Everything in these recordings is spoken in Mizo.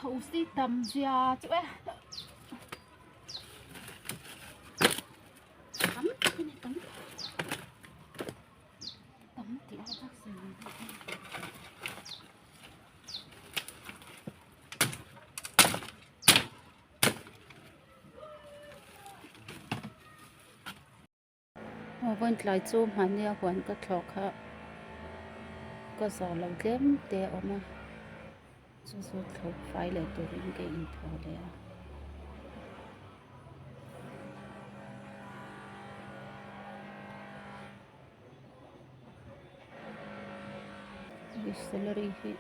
Thosi tam zia chu e tam tak a ni tam tam tih a tak si Aw vawiin tlai chu mahnia huan ka thlawh kha ka zawh loh tlem te a awm a chu chu thlawh fai leh turin ka inphaw leh a. Celery hi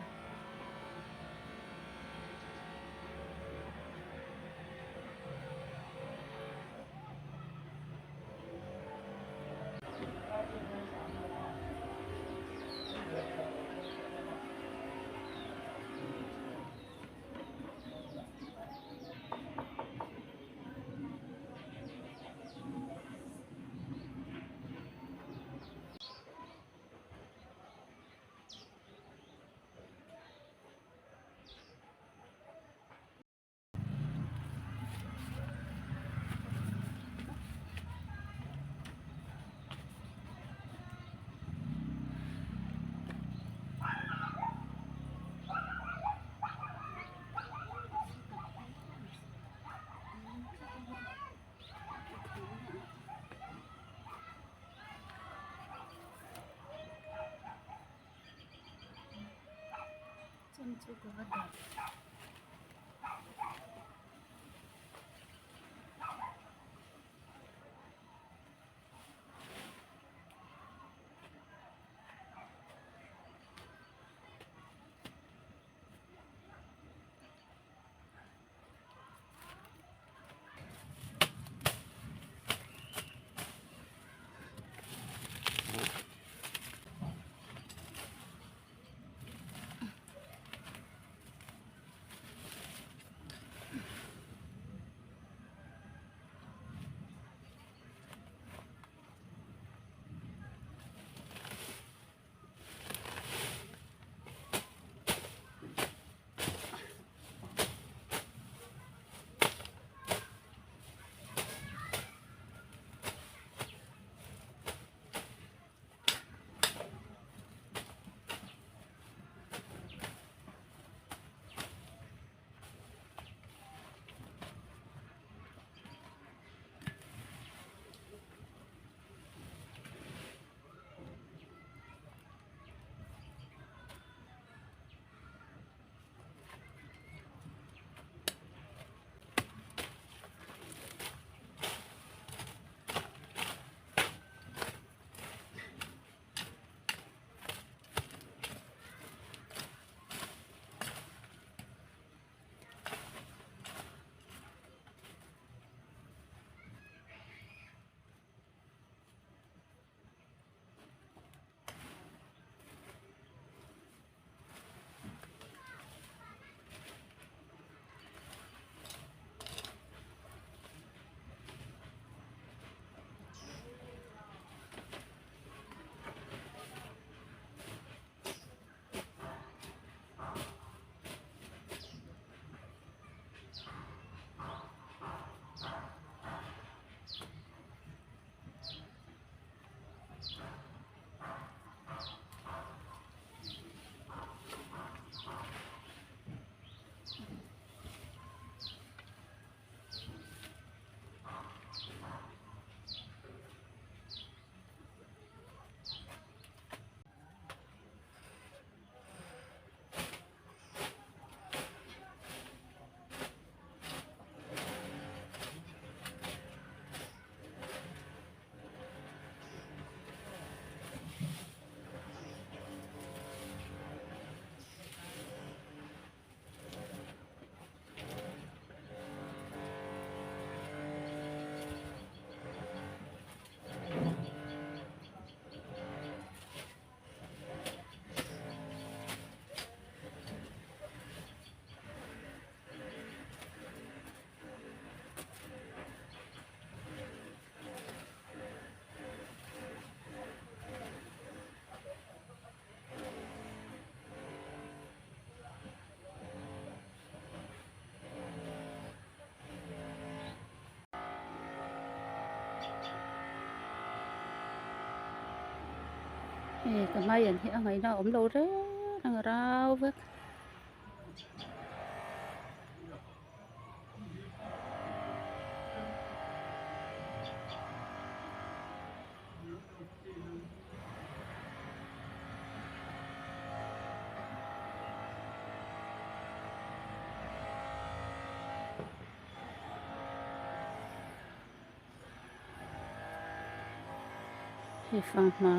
Chan chu ka va dah. Hei ka hmaian hi a ngaihna a awm lo reng reng a rau vek. Hei fanghma.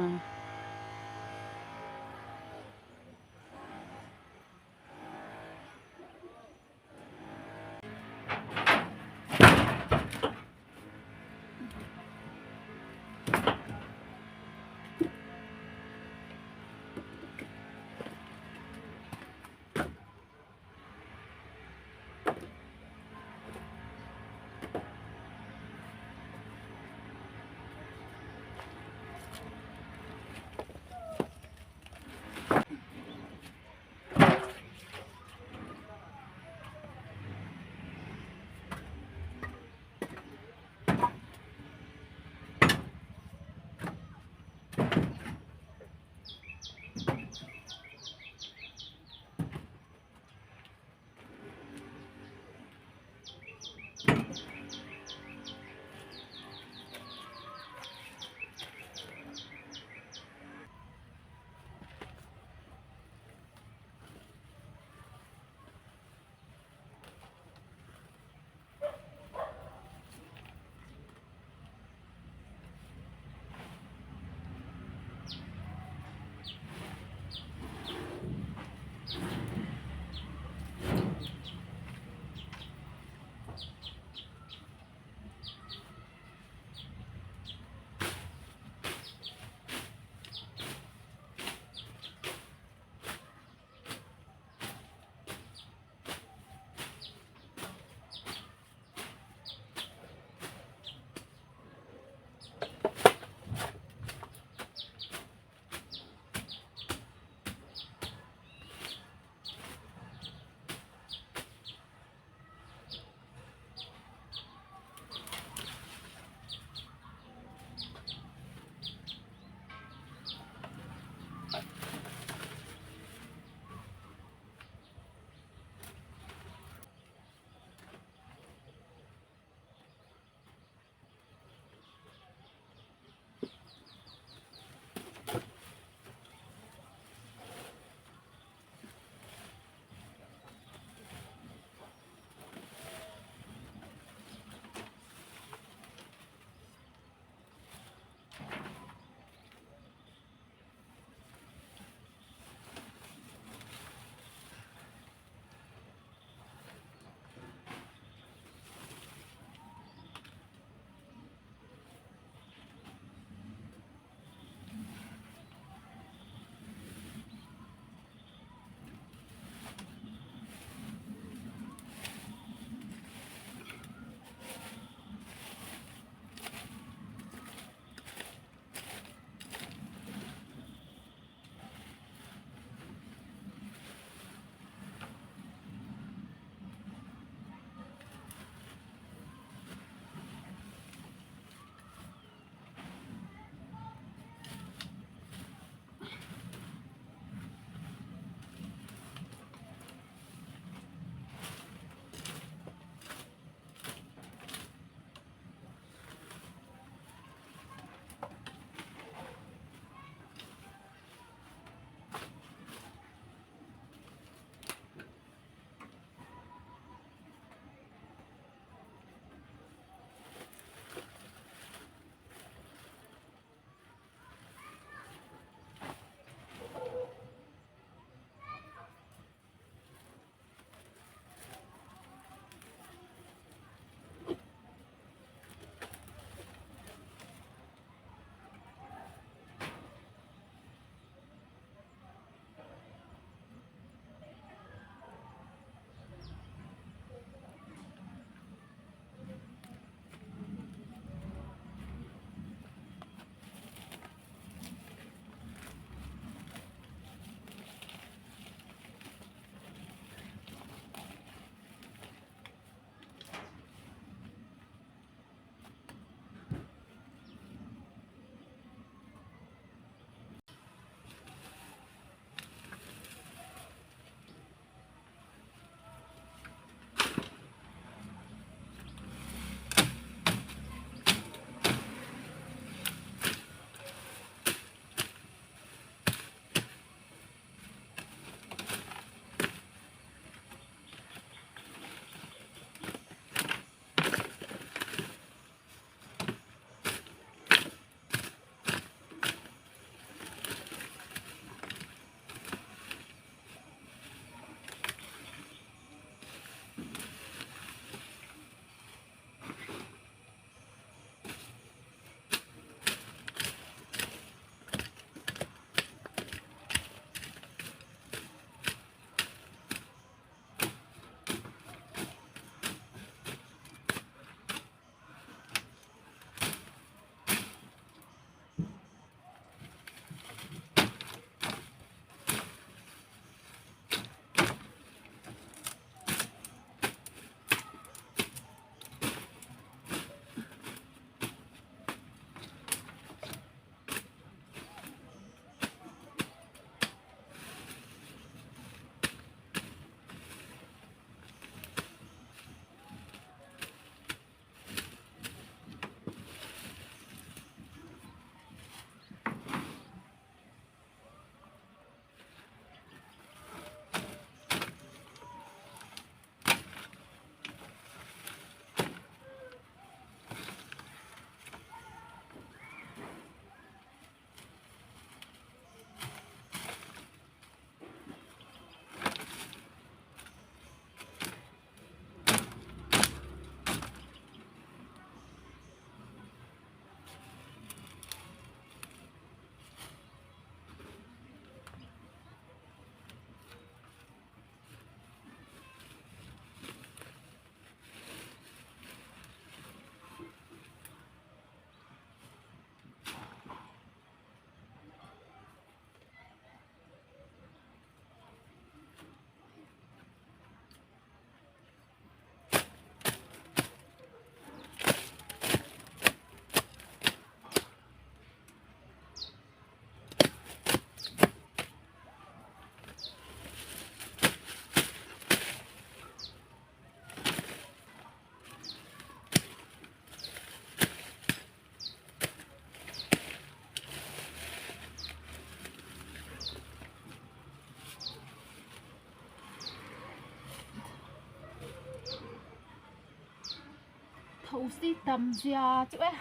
Thosi tam zia chu e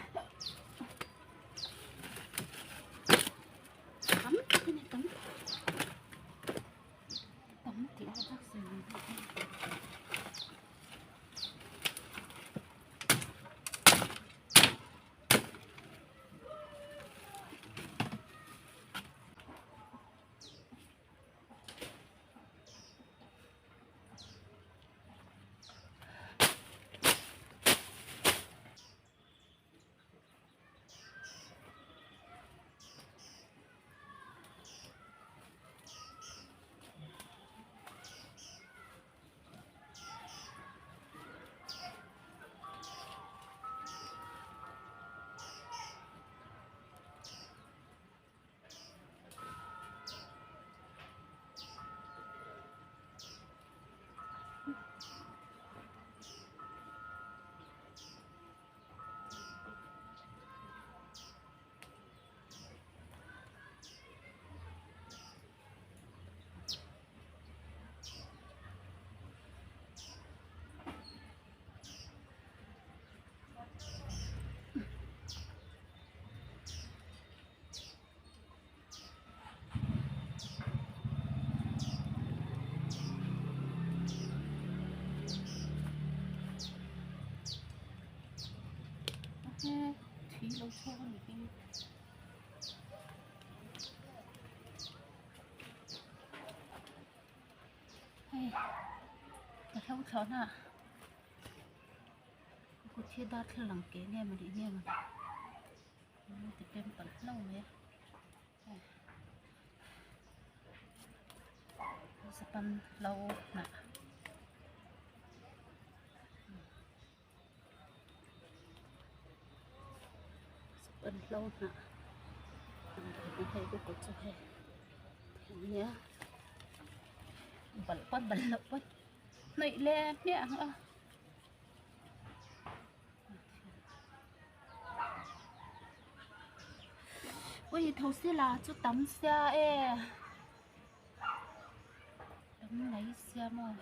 tam tak a ni tam tak tam tih a tak si Thí lo chhuak a ni hi. Hei ka hlo thlawhna ah ka kut hi darthlalang ke nge maw ni nge maw ni ti pem palh hlauh mai a. Sapan hlo hnah sapan hlo hnah hei ka kut chu hei nia balh pawn balh loh pawn hnawih leh hmiah ang a. Ui tho sila chu tam sia e tam mai sia maw.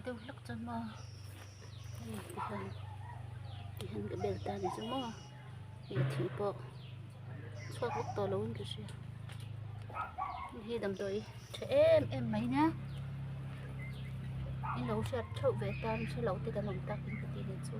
Deuh hlek chuan maw hei tihian tihian ka bel ta ni chu maw hei thing pawh chhuak vak tawh lo in ka hria hei damdawi tha em em mai nia in lo hriat theuh ve tan hre lo te kan awm tak in ka ti ni chu.